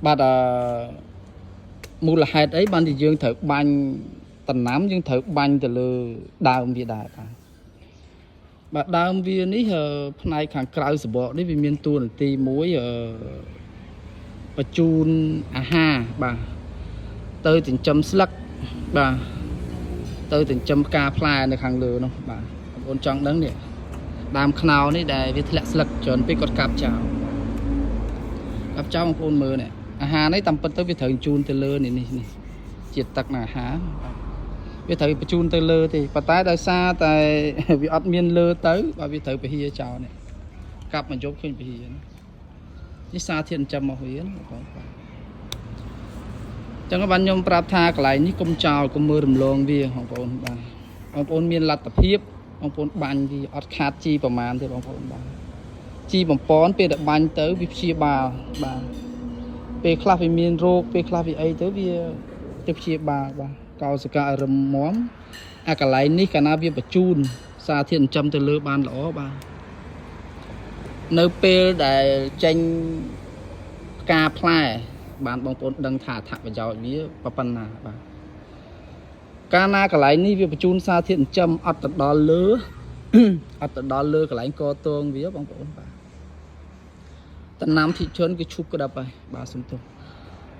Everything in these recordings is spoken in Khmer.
បាទអឺមូលហេតុអីបានជាយើងត្រូវបាញ់ដំណាំយើងត្រូវបាញ់ទៅលើដើមវាដែរបាទបាទដើមវានេះផ្នែកខាងក្រៅសបកនេះវាមានតួនាទីមួយបញ្ជូនអាហារបាទទៅចិញ្ចឹមស្លឹកបាទទៅចិញ្ចឹមផ្កាផ្លែនៅខាងលើនោះបាទបងប្អូនចង់ដឹងនេះដើមខ្នុរនេះដែលវាធ្លាក់ស្លឹកច្រើនពេកគាត់កាប់ចោលកាប់ចោលបងប្អូនមើលនេះអាហារនេះតាមពិតទៅវាត្រូវបញ្ជូនទៅលើនេះនេះនេះជាតិទឹកនៃអាហារបាទវាត្រូវបញ្ជូនទៅលើទេប៉ុន្តែដោយសារតែ វាអត់មានលើទៅបាទវាត្រូវពហិយចោលនេះកាប់មកយប់ឃើញពហិយនេះនេះសារធាតុចិញ្ចឹមរបស់វាណាបងប្អូនបាទចឹងបានខ្ញុំប្រាប់ថាកន្លែងនេះកុំចោលកុំមើលរំលងវាបងប្អូនបាទបងប្អូនមានលទ្ធភាពបងប្អូនបាញ់វាអត់ខាតជីប្រមាណទេបងប្អូនបាទជីបំពន់ពេលដែលបាញ់ទៅវាព្យាបាលបាទពេលខ្លះវាមានរោគពេលខ្លះវាអីទៅវាទៅព្យាបាលបាទកោសិកាឲ្យរឹងមាំអាកន្លែងនេះកាលណាវាបញ្ជូនសារធាតុចិញ្ចឹមទៅលើបានល្អបាទនៅពេលដែលចេញផ្កាផ្លែបានបងប្អូនដឹងថាអត្ថប្រយោជន៍វាប៉ុណ្ណាបាទកាលណាកន្លែងនេះវាបញ្ជូនសារធាតុចិញ្ចឹមអត់ទៅដល់លើ អត់ទៅដល់លើកន្លែងកតងវាបងប្អូនបាទតំណាំភិជនគឺឈូសក្តាប់ហើយបាទសំទោស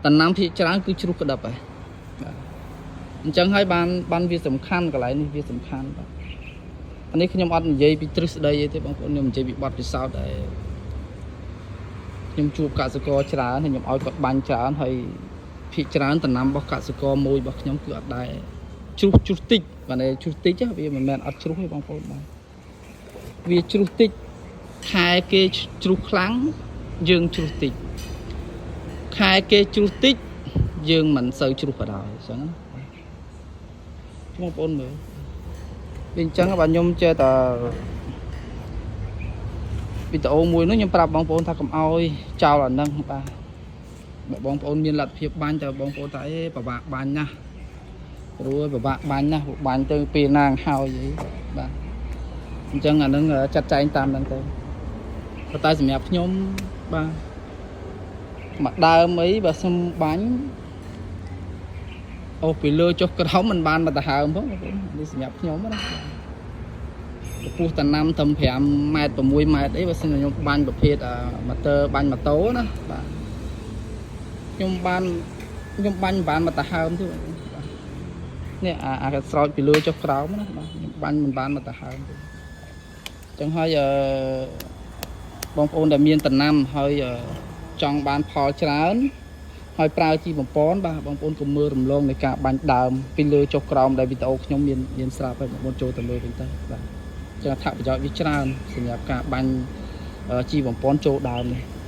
តំណាំភិច្រើនគឺជ្រុះក្តាប់ហើយបាទអញ្ចឹងហើយបានបានវាសំខាន់កន្លែងនេះវាសំខាន់បាទអានេះខ្ញុំអត់និយាយពីទ្រឹស្ដីអីទេបងប្អូនខ្ញុំនិយាយពីបទពិសោធន៍ដែលខ្ញុំជួបកសិករច្រើនហើយខ្ញុំឲ្យគាត់បាញ់ច្រើនហើយភាគច្រើនតំណាំរបស់កសិករមួយរបស់ខ្ញុំគឺអត់ដែរជ្រុះជ្រុះតិចបាទជ្រុះតិចវាមិនមែនអត់ជ្រុះទេបងប្អូនបាទវាជ្រុះតិចខែគេជ្រុះខ្លាំងយើងជ្រុះតិចខែគេជ្រុះតិចយើងមិនសូវជ្រុះក៏ដោយអញ្ចឹងណាបងប្អូនមើលវាអញ្ចឹងបាទខ្ញុំចេះតែវីដេអូមួយនោះខ្ញុំប្រាប់បងប្អូនថាកុំឲ្យចោលអានឹងបាទបើបងប្អូនមានលទ្ធភាពបាញ់តែបងប្អូនថាអេពិបាកបាញ់ណាស់ព្រោះពិបាកបាញ់ណាស់បាញ់ទៅពេលណាងហើយអីបាទអញ្ចឹងអានឹងចាត់ចែងតាមហ្នឹងទៅប៉ុន្តែសម្រាប់ខ្ញុំបាទមួយដើមអីបើសុំបាញ់អូសពីលើចុះក្រោមមិនបានមកទៅហើមផងបងប្អូននេះសម្រាប់ខ្ញុំណាកម្ពស់តាណាំត្រឹម5ម៉ែត្រ6ម៉ែត្រអីបើសិនខ្ញុំបាញ់ប្រភេទម៉ូទ័របាញ់ម៉ូតូណាបាទខ្ញុំបានខ្ញុំបាញ់មិនបានមកទៅហើមទេបងប្អូនបាទនេះអាអាស្រោចពីលើចុះក្រោមណាបាទខ្ញុំបាញ់មិនបានមកទៅហើមទេអញ្ចឹងហើយអឺបងប្អូនដែលមានតំណាំហើយចង់បានផលច្រើនហើយប្រើជីបំពន់បាទបងប្អូនកុំមើលរំលងនៃការបាញ់ដើមពីលើចុះក្រោមដែលវីដេអូខ្ញុំមានមានស្រាប់ហើយបងប្អូនចូលទៅមើលវិញទៅបាទចឹងអត្ថប្រយោជន៍វាច្រើនសម្រាប់ការបាញ់ជីបំពន់ចូលដើមនេះ។